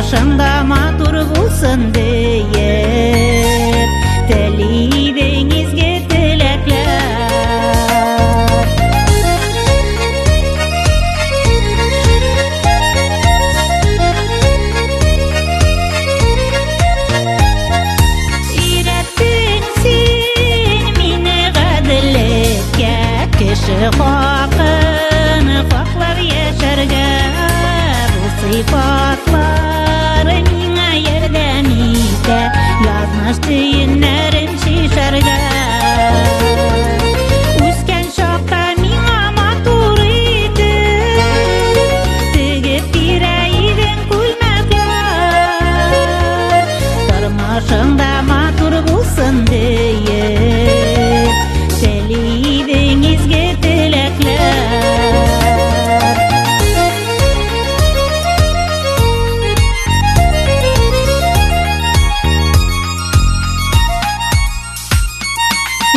Тормышың да матур булсын диеп, телидең изге теләкләр. Өйрәттең син мине гаделлеккә, кеше хакын хаклап яшәргә. Бу сыйфатлар миңа ярдәм итә, язмыш төеннәрен чишәргә. Үскән чакта миңа матур итеп тегеп бирә идең күлмәкләр. Тормышың да матур булсын диеп, телидең изге теләкләр.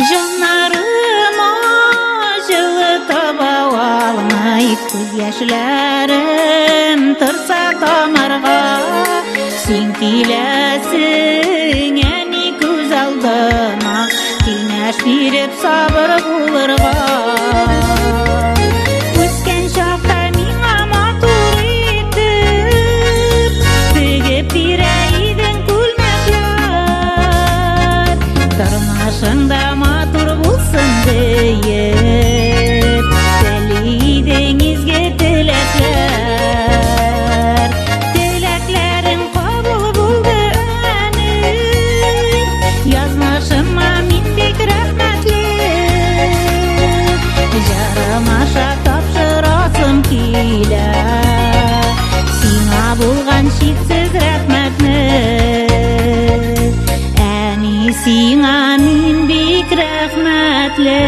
Җаннарыма җылы таба алмый, күз яшьләрем торса тамарга. Син киләсең, әни, күз алдыма, киңәш биреп сабыр булырга. Үскән чакта миңа матур итеп тегеп бирә идең күлмәкләр. Тормышың да матур булсын диеп, телидең изге теләкләр. Теләкләрең кабул булды, әни. Язмышыма мин бик рәхмәтле. Җырым аша тапшырасым килә сиңа булган чиксез рәхмәтне. Әни, сиңа мин бик рәхмәтле.